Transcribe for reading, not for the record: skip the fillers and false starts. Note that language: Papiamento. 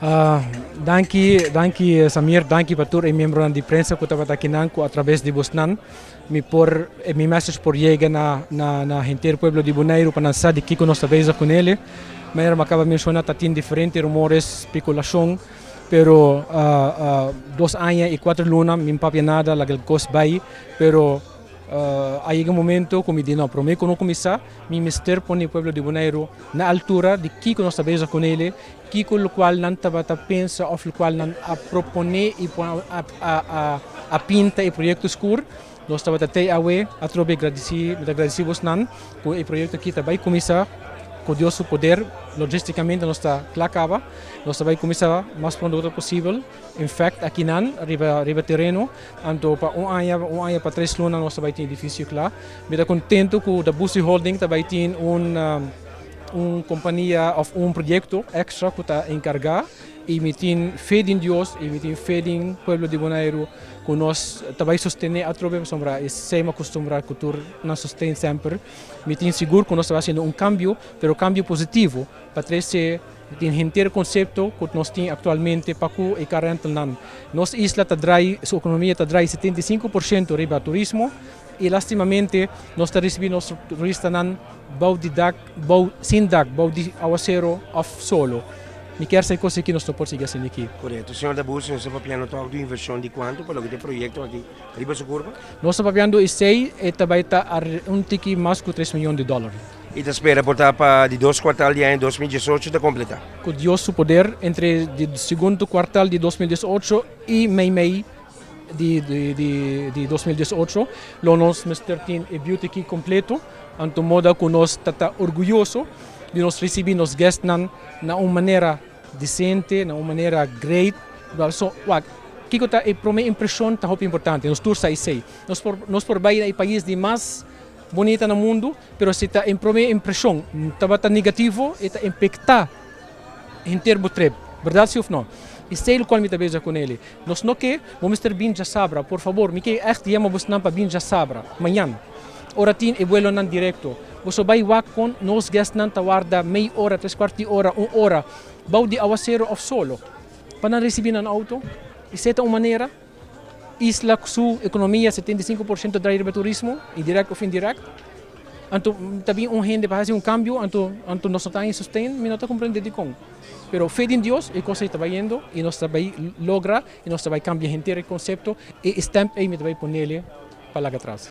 Danki, danki Samir, danki pa tur e miembronan di prensa ku tabata akinan ku atraves di bosnan mi por mi message por yega na na na henter pueblo di Boneiru pa nan sa di kiko nos ta bezig ku nele. Manera mi a kaba menshona ta tin diferente rumores, spekulashon, pero 2 aña i 4 luna mi no papia nada, laga e kos bai, pero a yega un momento ku mi di no, promé ku no kuminsá mi mester pone pueblo di Boneiru na altura di kiko nos ta bezig ku nele, kiko lokual nan tabata pensa òf lokual nan a proponé i a pinta e proyekto skur. Nos tabata te awe atrobe gradisí, mi ta gradisí bosnan ku e proyekto aki ta bai kuminsá ku Dios su poder. Logístikamente nos ta kla kaba. Nos ta bai kuminsá mas pronto ku ta posibel. In fact, akinan riba tereno, anto pa un aña, un aña pa 3 luna nos ta bai tin edifisio kla. Mi ta kontentu ku Da Busi Holding ta bai tin un kompania òf un proyekto èkstra ku ta enkargá i mi tin fe den Dios i mi tin fe den pueblo di Boneiru ku nos ta bai sostené atrobe, pasobra esei mi a kustumbrá ku tur nan sosten semper. Mi tin sigur ku nos ta bai hasiendo un kambio, pero kambio positivo pa trese tin henter konsepto ku nos tin aktualmente pa ku e car rentalnan. Nos isla ta drai, su ekonomia ta drai 75% riba turismo i lastimamente nos ta risibí nos turistanan bou di dak, bou sin dak, bou di awasero òf solo. Mi kier sa e kos aki nos no por sigui asina aki. Korekto. Señor Dabus, nos ta papiando tòg di un invershon di kuantu pa loke ta e proyekto aki riba su kurpa? Nos ta papiando esei e ta bai ta un tiki mas ku 3 mion di dòler. I ta spera por ta pa di dos kuartal di aña 2018 ta kompletá. Ku Dios su poder, entre di segundo kuartal di 2018 i mei mei di 2018 lo nos mester tin e beauty aki kompleto, anto moda ku nos ta orguyoso di nos risibí nos guestnan na un manera desente, na un manera great. So, wak, kiko ta e promé impreshon ta hopi importante. Nos tur sa esei. Nos por bai na e pais di mas bunita na mundu, pero si ta e promé impreshon tabata negativo, e ta impaktá henter bo trip. Berdat si òf no? Esei lokual mi ta bezig ku nele. Nos no ke, bo mester bin djasabra, por fabor, mi ke ègt yama bosnan pa bin djasabra, mañan. Ora tin e vuelonan direkto. Boso bai wak kon nos guestnan ta warda mei ora, 3/4 di ora, un ora, bou di awasero òf solo, pa nan risibí nan outo. Esei ta un manera. Isla su ekonomia 75% drai riba turismo, dirèkt òf indirèkt. Anto ta bin un hende pa hasi un kambio, anto nos no ta haña sosten, mi no ta komprendé dikon. Pero fe den Dios, e kos ei ta bayendo i nos ta bai logra i nos ta bai kambia henter e konsepto, e stamp ei mi ta bai ponele pa laga atras.